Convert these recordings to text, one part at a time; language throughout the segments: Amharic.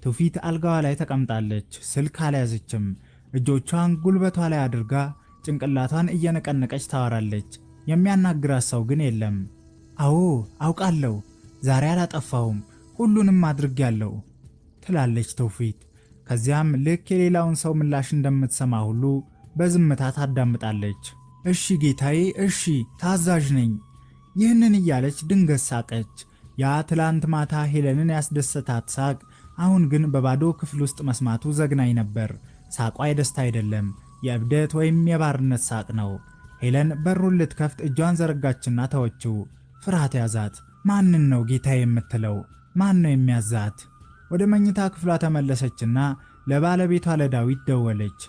ትውፊት አልጋዋ ላይ ተቀምጣለች። ስልክ አልያዘችም። እጆቿን ጉልበቷ ላይ አድርጋ ጭንቅላቷን እየነቀነቀች ታወራለች። የሚያናግራት ሰው ግን የለም። አዎ አውቃለሁ፣ ዛሬ አላጠፋሁም፣ ሁሉንም አድርጌያለሁ ትላለች ትውፊት። ከዚያም ልክ የሌላውን ሰው ምላሽ እንደምትሰማ ሁሉ በዝምታ ታዳምጣለች። እሺ ጌታዬ፣ እሺ ታዛዥ ነኝ። ይህንን እያለች ድንገት ሳቀች። ያ ትላንት ማታ ሄለንን ያስደሰታት ሳቅ አሁን ግን በባዶ ክፍል ውስጥ መስማቱ ዘግናኝ ነበር። ሳቋ የደስታ አይደለም፣ የእብደት ወይም የባርነት ሳቅ ነው። ሄለን በሩን ልትከፍት እጇን ዘረጋችና ተወችው። ፍርሃት ያዛት። ማንን ነው ጌታ የምትለው? ማን ነው የሚያዛት? ወደ መኝታ ክፍሏ ተመለሰችና ለባለቤቷ ለዳዊት ደወለች።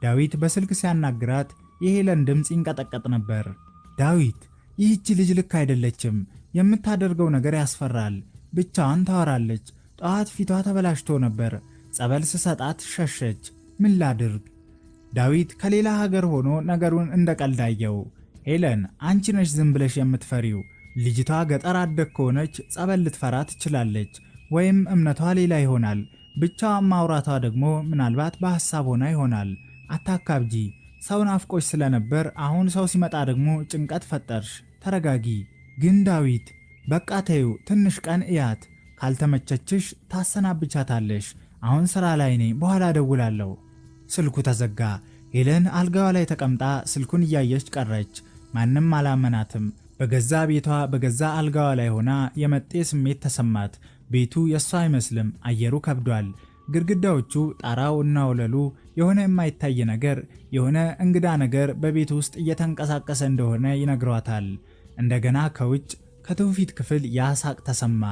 ዳዊት በስልክ ሲያናግራት የሄለን ድምፅ ይንቀጠቀጥ ነበር። ዳዊት፣ ይህች ልጅ ልክ አይደለችም። የምታደርገው ነገር ያስፈራል። ብቻዋን ታወራለች። ጠዋት ፊቷ ተበላሽቶ ነበር። ጸበል ስሰጣት ሸሸች። ምን ላድርግ? ዳዊት ከሌላ ሀገር ሆኖ ነገሩን እንደ ቀልድ አየው። ሄለን፣ አንቺ ነሽ ዝም ብለሽ የምትፈሪው። ልጅቷ ገጠር አደግ ከሆነች ጸበል ልትፈራ ትችላለች፣ ወይም እምነቷ ሌላ ይሆናል። ብቻዋን ማውራቷ ደግሞ ምናልባት በሐሳብ ሆና ይሆናል። አታካብጂ። ሰው ናፍቆሽ ስለነበር አሁን ሰው ሲመጣ ደግሞ ጭንቀት ፈጠርሽ። ተረጋጊ። ግን ዳዊት፣ በቃ ተይው፣ ትንሽ ቀን እያት። ካልተመቸችሽ ታሰናብቻታለሽ። አሁን ስራ ላይ ነኝ፣ በኋላ እደውላለሁ። ስልኩ ተዘጋ። ሄለን አልጋዋ ላይ ተቀምጣ ስልኩን እያየች ቀረች። ማንም አላመናትም። በገዛ ቤቷ በገዛ አልጋዋ ላይ ሆና የመጤ ስሜት ተሰማት። ቤቱ የእሷ አይመስልም። አየሩ ከብዷል። ግድግዳዎቹ፣ ጣራው እና ወለሉ የሆነ የማይታይ ነገር፣ የሆነ እንግዳ ነገር በቤቱ ውስጥ እየተንቀሳቀሰ እንደሆነ ይነግሯታል። እንደገና ከውጭ ከትውፊት ክፍል ያ ሳቅ ተሰማ።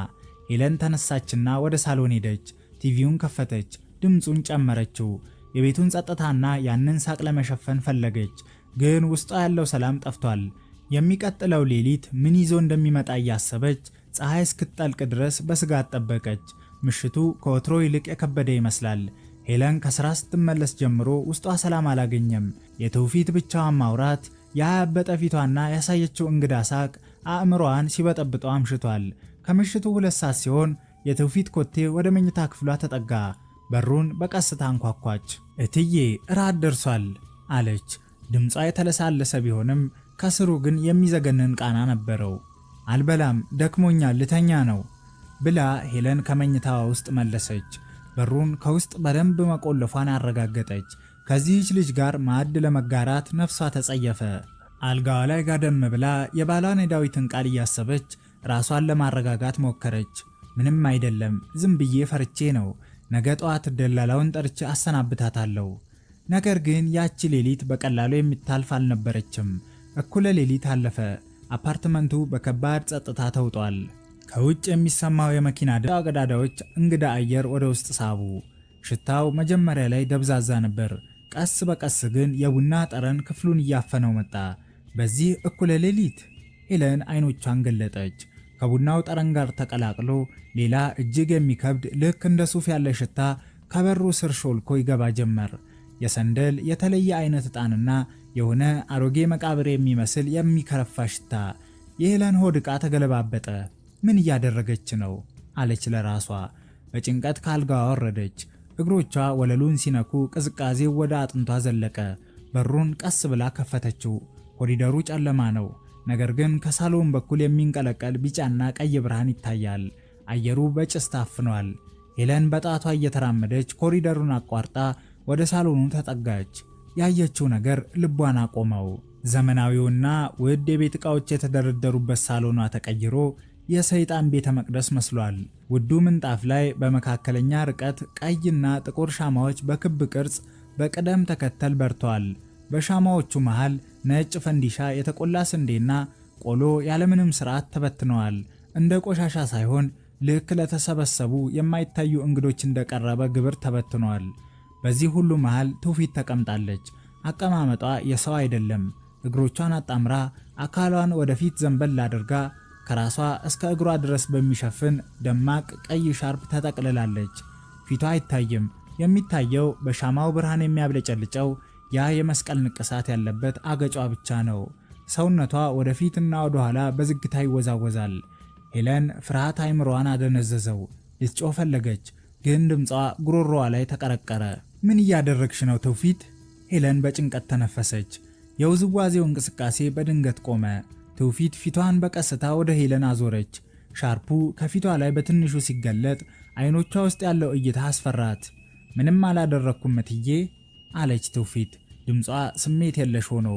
ሄለን ተነሳችና ወደ ሳሎን ሄደች። ቲቪውን ከፈተች፣ ድምፁን ጨመረችው። የቤቱን ጸጥታና ያንን ሳቅ ለመሸፈን ፈለገች፣ ግን ውስጧ ያለው ሰላም ጠፍቷል። የሚቀጥለው ሌሊት ምን ይዞ እንደሚመጣ እያሰበች ፀሐይ እስክትጠልቅ ድረስ በስጋት ጠበቀች። ምሽቱ ከወትሮ ይልቅ የከበደ ይመስላል። ሄለን ከስራ ስትመለስ ጀምሮ ውስጧ ሰላም አላገኘም። የትውፊት ብቻዋን ማውራት፣ ያበጠ ፊቷና ያሳየችው እንግዳ ሳቅ አእምሮዋን ሲበጠብጠው አምሽቷል። ከምሽቱ 2 ሰዓት ሲሆን የትውፊት ኮቴ ወደ መኝታ ክፍሏ ተጠጋ። በሩን በቀስታ አንኳኳች። እትዬ፣ እራት ደርሷል አለች። ድምጿ የተለሳለሰ ቢሆንም ከስሩ ግን የሚዘገንን ቃና ነበረው። አልበላም፣ ደክሞኛል፣ ልተኛ ነው ብላ ሄለን ከመኝታዋ ውስጥ መለሰች። በሩን ከውስጥ በደንብ መቆለፏን አረጋገጠች። ከዚህች ልጅ ጋር ማዕድ ለመጋራት ነፍሷ ተጸየፈ። አልጋዋ ላይ ጋደም ብላ የባሏን የዳዊትን ቃል እያሰበች ራሷን ለማረጋጋት ሞከረች። ምንም አይደለም፣ ዝም ብዬ ፈርቼ ነው። ነገ ጠዋት ደላላውን ጠርቼ አሰናብታታለሁ። ነገር ግን ያቺ ሌሊት በቀላሉ የምታልፍ አልነበረችም። እኩለ ሌሊት አለፈ። አፓርትመንቱ በከባድ ጸጥታ ተውጧል። ከውጭ የሚሰማው የመኪና ቀዳዳዎች እንግዳ አየር ወደ ውስጥ ሳቡ። ሽታው መጀመሪያ ላይ ደብዛዛ ነበር። ቀስ በቀስ ግን የቡና ጠረን ክፍሉን እያፈነው መጣ። በዚህ እኩለ ሌሊት ሄለን አይኖቿን ገለጠች። ከቡናው ጠረን ጋር ተቀላቅሎ ሌላ እጅግ የሚከብድ፣ ልክ እንደ ሱፍ ያለ ሽታ ከበሩ ስር ሾልኮ ይገባ ጀመር። የሰንደል፣ የተለየ አይነት ዕጣንና የሆነ አሮጌ መቃብር የሚመስል የሚከረፋ ሽታ። የሄለን ሆድ ዕቃ ተገለባበጠ። ምን እያደረገች ነው? አለች ለራሷ። በጭንቀት ካልጋዋ ወረደች። እግሮቿ ወለሉን ሲነኩ ቅዝቃዜው ወደ አጥንቷ ዘለቀ። በሩን ቀስ ብላ ከፈተችው። ኮሪደሩ ጨለማ ነው። ነገር ግን ከሳሎን በኩል የሚንቀለቀል ቢጫና ቀይ ብርሃን ይታያል። አየሩ በጭስ ታፍኗል። ሄለን በጣቷ እየተራመደች ኮሪደሩን አቋርጣ ወደ ሳሎኑ ተጠጋች። ያየችው ነገር ልቧን አቆመው። ዘመናዊውና ውድ የቤት ዕቃዎች የተደረደሩበት ሳሎኗ ተቀይሮ የሰይጣን ቤተ መቅደስ መስሏል። ውዱ ምንጣፍ ላይ በመካከለኛ ርቀት ቀይና ጥቁር ሻማዎች በክብ ቅርጽ በቅደም ተከተል በርተዋል። በሻማዎቹ መሃል ነጭ ፈንዲሻ፣ የተቆላ ስንዴና ቆሎ ያለምንም ስርዓት ተበትነዋል። እንደ ቆሻሻ ሳይሆን ልክ ለተሰበሰቡ የማይታዩ እንግዶች እንደቀረበ ግብር ተበትነዋል። በዚህ ሁሉ መሃል ትውፊት ተቀምጣለች። አቀማመጧ የሰው አይደለም። እግሮቿን አጣምራ አካሏን ወደፊት ዘንበል አድርጋ ከራሷ እስከ እግሯ ድረስ በሚሸፍን ደማቅ ቀይ ሻርፕ ተጠቅልላለች። ፊቷ አይታይም። የሚታየው በሻማው ብርሃን የሚያብለጨልጨው ያ የመስቀል ንቅሳት ያለበት አገጯ ብቻ ነው። ሰውነቷ ወደፊትና ወደኋላ በዝግታ ይወዛወዛል። ሄለን ፍርሃት አይምሮዋን አደነዘዘው። ልትጮህ ፈለገች፣ ግን ድምጿ ጉሮሮዋ ላይ ተቀረቀረ። ምን እያደረግሽ ነው ትውፊት? ሄለን በጭንቀት ተነፈሰች። የውዝዋዜው እንቅስቃሴ በድንገት ቆመ። ትውፊት ፊቷን በቀስታ ወደ ሄለን አዞረች። ሻርፑ ከፊቷ ላይ በትንሹ ሲገለጥ አይኖቿ ውስጥ ያለው እይታ አስፈራት። ምንም አላደረግኩም እትዬ አለች ትውፊት፣ ድምጿ ስሜት የለሽ ሆኖ።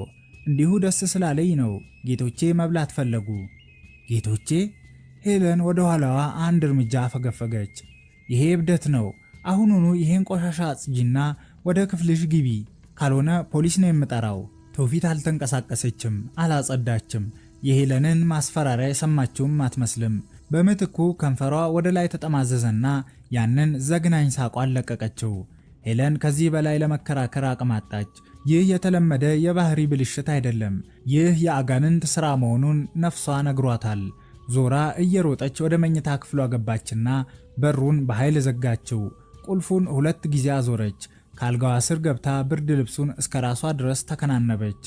እንዲሁ ደስ ስላለኝ ነው። ጌቶቼ መብላት ፈለጉ። ጌቶቼ? ሄለን ወደ ኋላዋ አንድ እርምጃ አፈገፈገች። ይሄ እብደት ነው። አሁኑኑ ይሄን ቆሻሻ አጽጂና ወደ ክፍልሽ ግቢ፣ ካልሆነ ፖሊስ ነው የምጠራው። ትውፊት አልተንቀሳቀሰችም፣ አላጸዳችም። የሄለንን ማስፈራሪያ የሰማችውም አትመስልም። በምትኩ ከንፈሯ ወደ ላይ ተጠማዘዘና ያንን ዘግናኝ ሳቋን ለቀቀችው። ሄለን ከዚህ በላይ ለመከራከር አቅም አጣች። ይህ የተለመደ የባህሪ ብልሽት አይደለም። ይህ የአጋንንት ሥራ መሆኑን ነፍሷ ነግሯታል። ዞራ እየሮጠች ወደ መኝታ ክፍሏ ገባችና በሩን በኃይል ዘጋችው። ቁልፉን ሁለት ጊዜ አዞረች። ከአልጋዋ ስር ገብታ ብርድ ልብሱን እስከ ራሷ ድረስ ተከናነበች።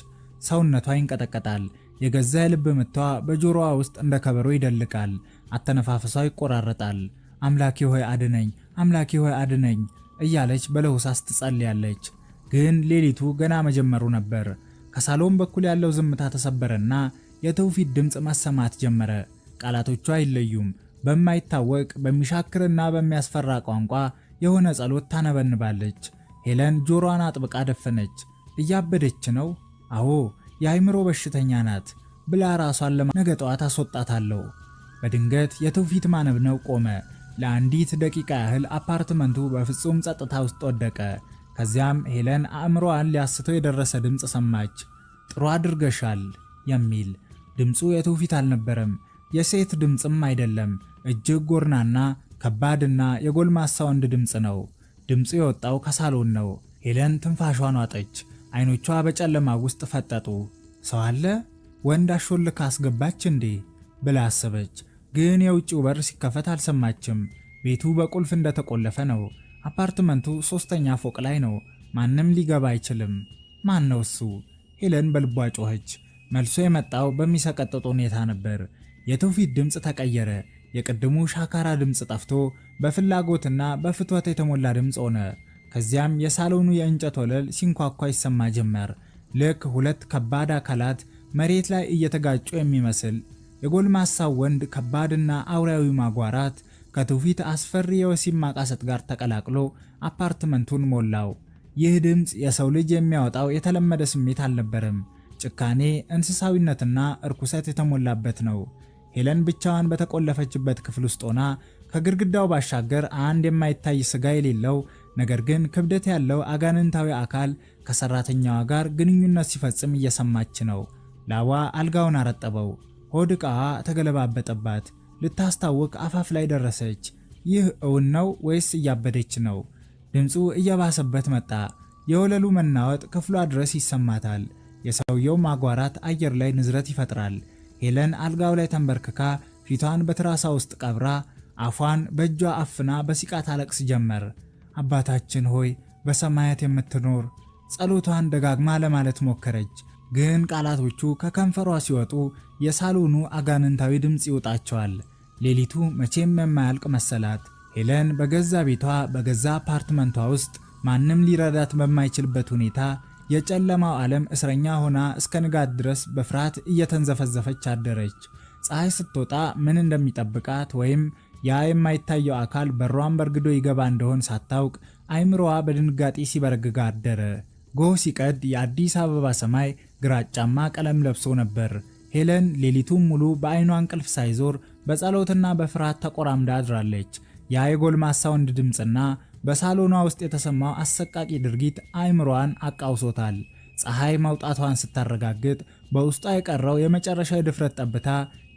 ሰውነቷ ይንቀጠቀጣል። የገዛ የልብ ምቷ በጆሮዋ ውስጥ እንደ ከበሮ ይደልቃል። አተነፋፈሷ ይቆራረጣል። አምላኬ ሆይ አድነኝ፣ አምላኬ ሆይ አድነኝ እያለች በለሆሳስ ትጸልያለች። ግን ሌሊቱ ገና መጀመሩ ነበር። ከሳሎን በኩል ያለው ዝምታ ተሰበረና የትውፊት ድምፅ መሰማት ጀመረ። ቃላቶቿ አይለዩም። በማይታወቅ በሚሻክርና በሚያስፈራ ቋንቋ የሆነ ጸሎት ታነበንባለች። ሄለን ጆሮዋን አጥብቃ ደፈነች። እያበደች ነው? አዎ የአይምሮ በሽተኛ ናት ብላ ራሷን ነገ ጠዋት አስወጣታለሁ። በድንገት የትውፊት ማነብነብ ቆመ። ለአንዲት ደቂቃ ያህል አፓርትመንቱ በፍጹም ጸጥታ ውስጥ ወደቀ። ከዚያም ሄለን አእምሮዋን ሊያስተው የደረሰ ድምፅ ሰማች። ጥሩ አድርገሻል የሚል ድምፁ የትውፊት አልነበረም፣ የሴት ድምፅም አይደለም። እጅግ ጎርናና ከባድና የጎልማሳ ወንድ ድምፅ ነው። ድምፁ የወጣው ከሳሎን ነው። ሄለን ትንፋሿን ዋጠች። አይኖቿ በጨለማ ውስጥ ፈጠጡ። ሰው አለ? ወንድ አሾልካ አስገባች እንዴ ብላ አሰበች። ግን የውጭው በር ሲከፈት አልሰማችም። ቤቱ በቁልፍ እንደተቆለፈ ነው። አፓርትመንቱ ሶስተኛ ፎቅ ላይ ነው። ማንም ሊገባ አይችልም። ማን ነው እሱ? ሄለን በልቧ ጮኸች። መልሶ የመጣው በሚሰቀጥጥ ሁኔታ ነበር። የትውፊት ድምፅ ተቀየረ። የቅድሙ ሻካራ ድምፅ ጠፍቶ በፍላጎትና በፍትወት የተሞላ ድምፅ ሆነ። ከዚያም የሳሎኑ የእንጨት ወለል ሲንኳኳ ይሰማ ጀመር። ልክ ሁለት ከባድ አካላት መሬት ላይ እየተጋጩ የሚመስል። የጎልማሳው ወንድ ከባድና አውሬያዊ ማጓራት ከትውፊት አስፈሪ የወሲብ ማቃሰት ጋር ተቀላቅሎ አፓርትመንቱን ሞላው። ይህ ድምፅ የሰው ልጅ የሚያወጣው የተለመደ ስሜት አልነበረም። ጭካኔ፣ እንስሳዊነትና እርኩሰት የተሞላበት ነው። ሄለን ብቻዋን በተቆለፈችበት ክፍል ውስጥ ሆና ከግድግዳው ባሻገር አንድ የማይታይ ስጋ የሌለው ነገር ግን ክብደት ያለው አጋንንታዊ አካል ከሰራተኛዋ ጋር ግንኙነት ሲፈጽም እየሰማች ነው። ላቧ አልጋውን አረጠበው። ሆድ ዕቃዋ ተገለባበጠባት። ልታስታውቅ አፋፍ ላይ ደረሰች። ይህ እውን ነው ወይስ እያበደች ነው? ድምፁ እየባሰበት መጣ። የወለሉ መናወጥ ክፍሏ ድረስ ይሰማታል። የሰውየው ማጓራት አየር ላይ ንዝረት ይፈጥራል። ሄለን አልጋው ላይ ተንበርክካ ፊቷን በትራሷ ውስጥ ቀብራ አፏን በእጇ አፍና በሲቃ ታለቅስ ጀመር። አባታችን ሆይ በሰማያት የምትኖር፣ ጸሎቷን ደጋግማ ለማለት ሞከረች። ግን ቃላቶቹ ከከንፈሯ ሲወጡ የሳሎኑ አጋንንታዊ ድምፅ ይውጣቸዋል። ሌሊቱ መቼም የማያልቅ መሰላት። ሄለን በገዛ ቤቷ በገዛ አፓርትመንቷ ውስጥ ማንም ሊረዳት በማይችልበት ሁኔታ የጨለማው ዓለም እስረኛ ሆና እስከ ንጋት ድረስ በፍርሃት እየተንዘፈዘፈች አደረች። ፀሐይ ስትወጣ ምን እንደሚጠብቃት ወይም ያ የማይታየው አካል በሯን በርግዶ ይገባ እንደሆን ሳታውቅ አይምሮዋ በድንጋጤ ሲበረግጋ አደረ። ጎህ ሲቀድ የአዲስ አበባ ሰማይ ግራጫማ ቀለም ለብሶ ነበር። ሄለን ሌሊቱን ሙሉ በአይኗ እንቅልፍ ሳይዞር በጸሎትና በፍርሃት ተቆራምዳ አድራለች። ያ የጎልማሳ ወንድ ድምፅና በሳሎኗ ውስጥ የተሰማው አሰቃቂ ድርጊት አይምሯን አቃውሶታል። ፀሐይ መውጣቷን ስታረጋግጥ በውስጧ የቀረው የመጨረሻ የድፍረት ጠብታ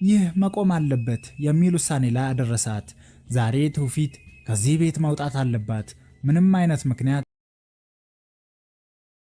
ይህ መቆም አለበት የሚል ውሳኔ ላይ አደረሳት። ዛሬ ትውፊት ከዚህ ቤት መውጣት አለባት። ምንም አይነት ምክንያት